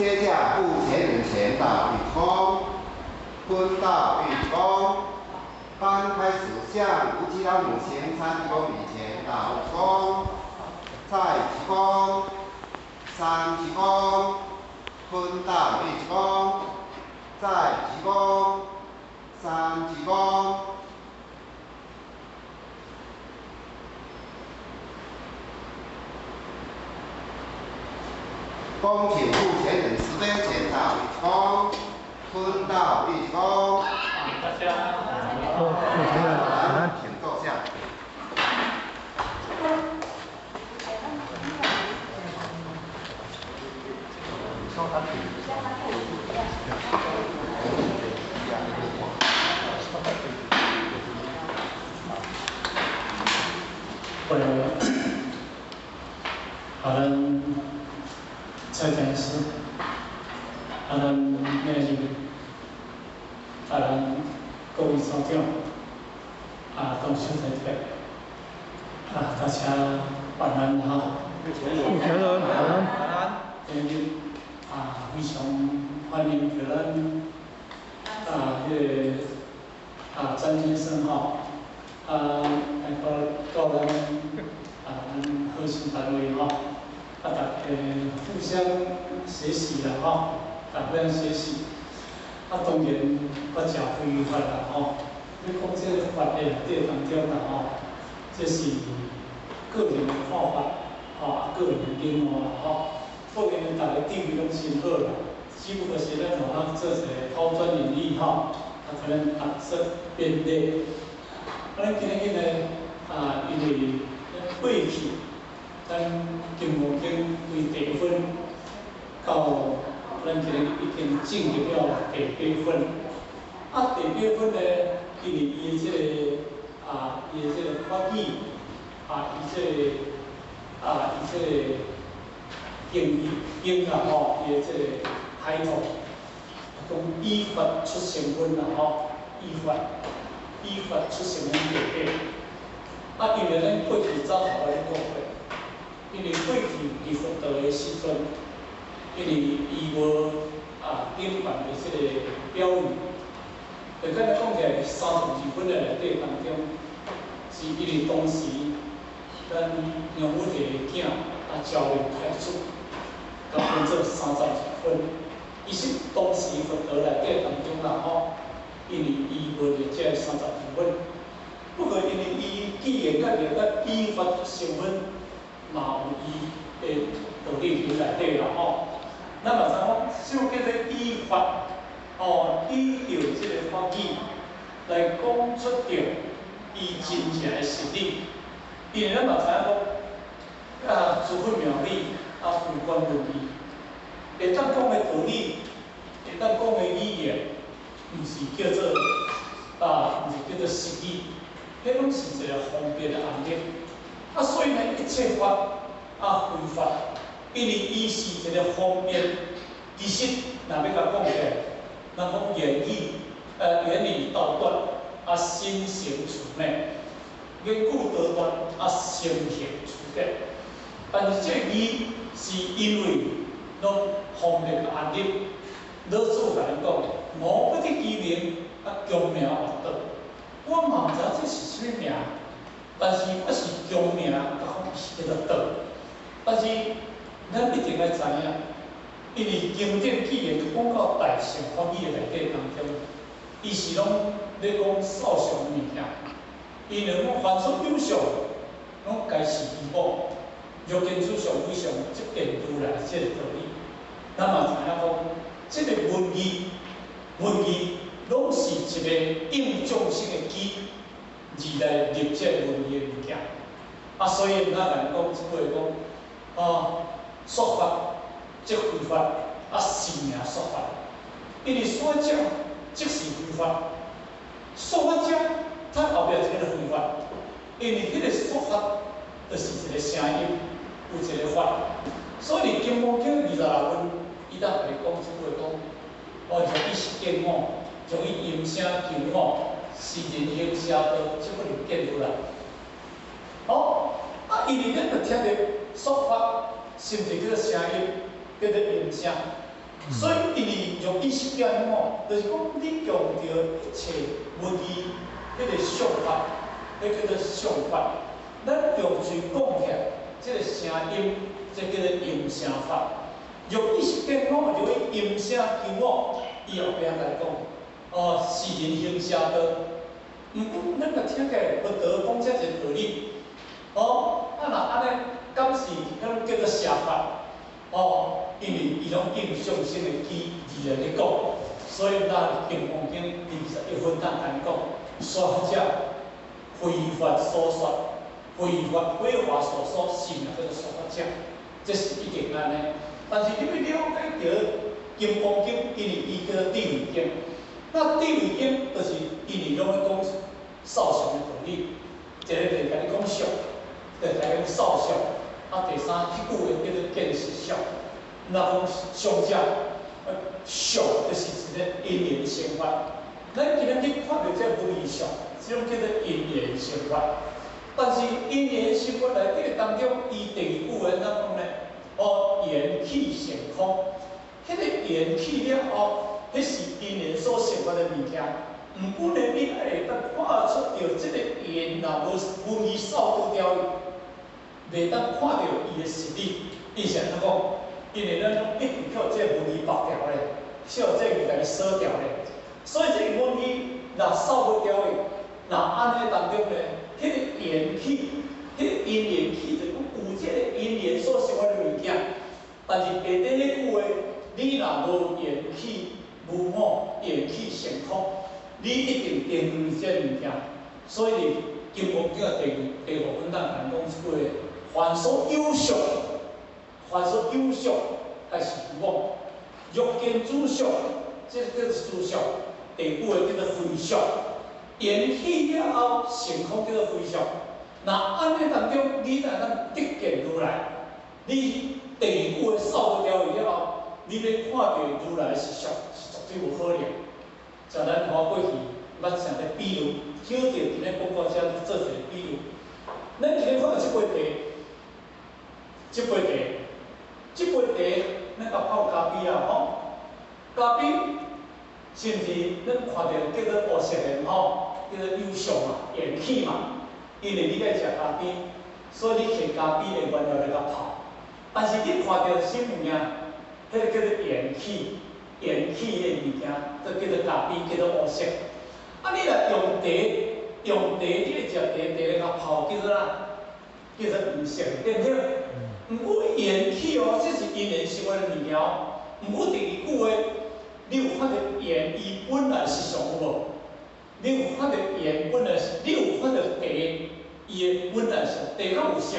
接駕復前人前到一躬，坤道一躬。班開始向吳吉拉姆行三鞠躬禮，前到一躬，再鞠躬，三鞠躬，坤道一鞠躬，再鞠躬，三鞠躬。恭請復前人慈悲前到一鞠躬，坤道一鞠躬。大家好，主持人晚安。請坐下。呃，好咱蔡講師，啊，咱咩是，啊，咱各位所長，啊，董事長啊，大家晚安哈。主持人晚安。今日啊，非常歡迎著咱啊，彼個啊詹先生吼，啊來到咱啊咱核心單位吼，啊大家互相學習啦吼，啊互相學習，啊當然我誠非法啦吼，你講這個法的內底當中啦吼，這是個人的看法，吼，啊個人的領悟啦吼。當然，逐个地位攏真好啦，只不過是咱互咱做一個拋磚引玉吼，啊，可能合作便利。啊，咱今日呢，啊，因為咱過去，咱金剛經對第一分到咱今日已經進入了第八分。啊，第八分呢，因為伊的這個啊，伊的這個法語，啊，伊這個啊，伊這個。經經啦吼，伊的這個開頭，講依法出聲聞啦吼，依法出聲聞第八。啊，因為咱過去早頭咧講過，因為過去佇佛陀的時陣，因為伊無啊頂懸的這個標語，就敢若講起來32分的內底當中，是因為當時咱梁武帝的囝啊昭明太子。共分做32分，其實當時佛陀內底當中啦吼，因為伊無佇這三十二分，不過因為伊既然決定咱依法成分，嘛有伊的道理佇內底啦吼。咱嘛知影講，啥叫做依法？哦，依著這個法語來講出著伊真正的實理。因為咱嘛知影講，啊，諸佛妙理。啊，非關論義，會當講的道理，會當講的語言，毋是叫做啊，毋是叫做實義，彼攏是一個方便的案例。啊，所以呢，一切法啊，非法，因為伊是一個方便，其實若欲共講起來，人講言語，言語道斷，啊，心行處滅，言語道斷，啊，心行處滅。但是這義是因為攏方便安立，老子共咱講，吾不得其名，啊，強名越道。我嘛毋知影這是啥物名，但是我是強名，共講是叫做道。但是咱一定愛知影，因為經典既然講到大乘法語的內底當中，伊是攏咧講受相物件，因為講凡所有相，攏皆是虛妄。若見此相非相，則見如來這個道理。咱嘛知影講，這個文字，文字攏是一個應眾生的機，而來入這個文字的物件。啊，所以咱來講這句話講，啊，說法即非法，啊，是名說法。因為說者即是非法，說法者他後壁就叫做非法，因為彼個說法就是一個聲音，有一個法。所以《金剛經》26分，伊當共你講這句話講，哦，若以色見我，若以音聲求我，是人行邪道，這不就見出來。哦，啊，因為咱就聽著說法，是毋是叫做聲音，叫做音聲？所以因為用意識見吼，就是講你用著一切文字，彼個相法，彼叫做相法。咱用喙講起來，這個聲音，這叫做音聲法。用意識見我，就以音聲求我，伊後壁共你講，哦，是人行邪道。毋過咱若聽起來，佛陀講這一個道理，哦，啊若按呢，敢是彼種叫做邪法？哦，因為伊攏用眾生的機而來咧講，所以咱金剛經21分當共你講，說者非法所說，非法非法所說，是名叫做說法者，這是一定按呢。但是你欲了解著金剛經，因為伊叫做智慧經，那智慧經就是因為攏咧講數相的道理，一个就是共你講相，就是共你講數相，啊，第三彼句話叫做見實相。若講相者，相就是一个因緣生法。咱今日去看著這個文字相，這種叫做因緣生法。但是因緣生法內底當中，伊第二句話按怎講呢？哦，緣起性空。彼個緣起了後，彼是因緣所生法的物件。毋過呢，你愛會當看出著這個緣若無文字掃除掉，袂當看著伊的實理。伊是按怎講？因為咱攏一直予這個文字縛掉咧，予這個共伊鎖掉咧，所以這個文字若掃無掉去，若按呢當中咧，彼個緣起，彼個因緣起，就講有這個因緣所生發的物件，但是下底彼句話，你若無緣起無我，緣起性空，你一定定這個物件。所以金剛經的第五分當講這句話：凡所有相。凡所有相，皆是虛妄。若見諸相，這個叫做諸相。第五個叫做非相。緣起了後，性空叫做非相。若按呢當中，你若當得見如來，你第二句話掃除掉去了後，你欲看著如來實相，是絕對無可能。像咱看過去捌啥個比喻，小弟佇咧講過遮做一個比喻。咱今日看著這杯茶，這杯茶。這杯茶，咱共泡咖啡啊吼，咖啡是毋是咱看著叫做烏色的吼，叫做有相嘛，緣起嘛。因為你愛食咖啡，所以你摕咖啡的原料來共泡。但是你看著啥物件？彼個叫做緣起，緣起的物件，就叫做咖啡，叫做烏色。啊，你若用茶，用茶，你來食茶，茶來共泡，叫做啥？叫做黃色，對毋對？毋過緣起哦，這是因緣生發的物件哦。毋過第二句話，你有看著緣伊本來是相有無？你有看著緣本來是，你有看著茶伊的本來是茶敢有色？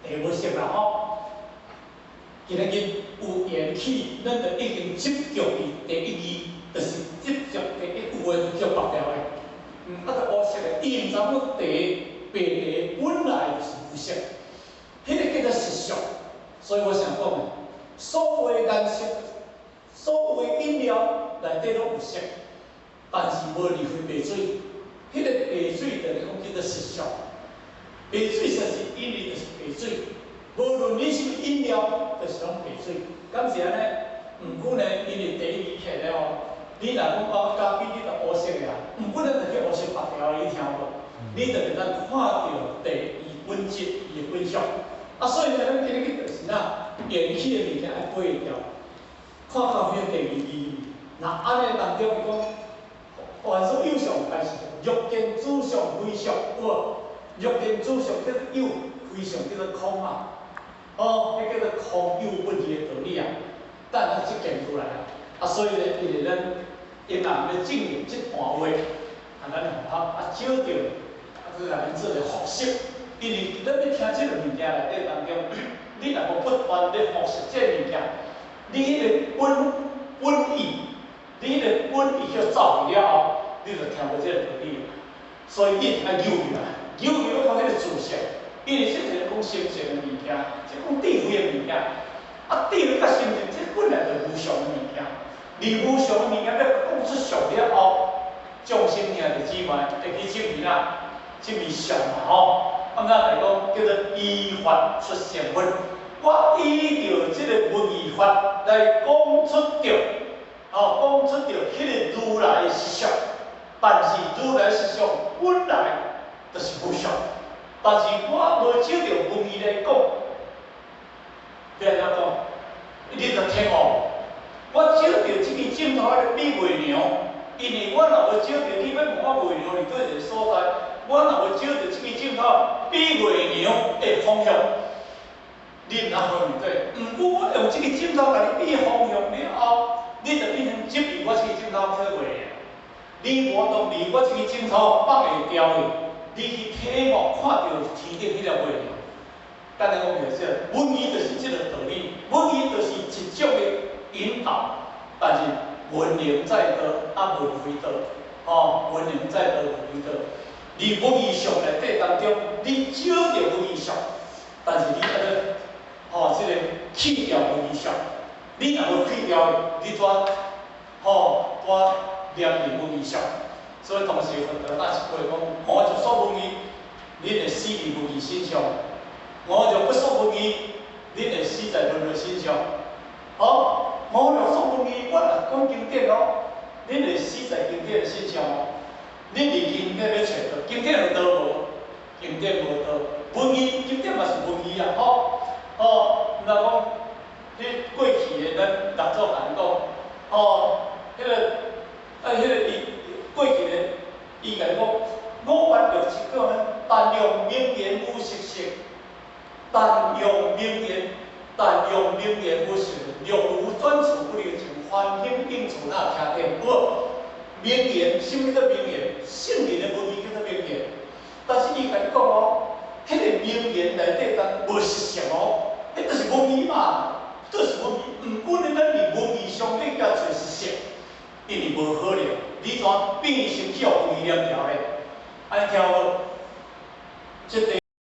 茶無色啦吼。今仔日有緣起，咱就已經執著佇第一義，就是執著第一句話就叫縛掉的。啊，就烏色的，伊毋知影茶白茶本來就是無色。彼個叫做實相，所以我想講的，所有顏色、所有飲料內底攏有色，但是無離開白水。彼個白水就是講叫做實相，白水實是因為就是白水，無論你啥物飲料，就是攏白水。敢是按呢？毋過呢，因為第一義起來哦，你若講哦咖啡你就烏色的啊，毋過咱就去烏色縛掉，你聽無？你就會當看著茶伊本質、伊的本相。啊，所以呢，咱今日去就是哪，緣起的物件愛過掉，看到彼個第二義。若按呢當中伊講，凡所有相，皆是若見諸相非相，有無？若見諸相叫做有，非相叫做空啊。哦，彼叫做空有不二的道理啊。等咱這見出來啊。啊，所以呢，因為咱嬰仔欲進入這段話，啊，咱學校啊少著，啊，閣共恁做一個複習。因為咱欲聽這個物件內底當中，你若無不斷咧複習這個物件，你彼個本本意，你彼個本意去走去了後，你就聽無這個道理。所以一定愛扭入來，扭入來看彼個知識，因為這是講心性的物件，這講智慧的物件。啊，智慧佮心性，這本來就無常的物件。而無常的物件欲講出相了後，眾生兄弟姊妹會去證明啦，證明相嘛吼。啊，咱來講叫做依法出聲聞，我依著這个文義法來講出著，哦，講出著彼个如來的實相，但是如來實相本來就是無相，但是我無照著文義來講，欲按怎講？你著聽哦，我照著這支鏡頭來比月娘，因為我若無照著你欲問我月娘佇佗一个所在，我若無照著這支鏡頭比月娘的方向，你毋通分面對。毋過我用這支鏡頭共你比方向了後，你就變成執著我這支鏡頭去月娘。你無當離我這支鏡頭放會牢去，你去體悟看著天頂彼粒月娘。簡單講就是，文義就是這个道理，文義就是一種的引導，但是文能載道，啊文非道，吼，文能載道，文非道。佇文義相內底當中，你照著文義相，但是你愛閣，吼，這个去掉文義相，你若無去掉，你怎，吼，怎念佇文義相？所以當時佛陀那一句講，我就說文義，你會死佇文義身上；我就不說文義，你會死在輪迴身上。好，我若說文義，我若講經典哦，你會死在經典的身上哦。你佇經典欲揣道，經典有道無？經典無道。文義經典嘛是文義啊，吼，哦，毋知講，彼過去的咱六祖共咱講，哦，彼个，啊，彼个伊過去的，伊共你講，5萬6千個呢，但用名言無實相，但用名言，但用名言無實相，若無轉處不留情，梵行應處那聽見？無名言，啥物叫做名言？聖人的文字叫做名言。但是伊共你講哦，彼个名言內底當無實相哦，彼就是文字嘛，就是文字。毋過呢，咱佇文字上底共揣實相，因為無可能，你怎變成去予文字念牢咧？按呢聽無？這個。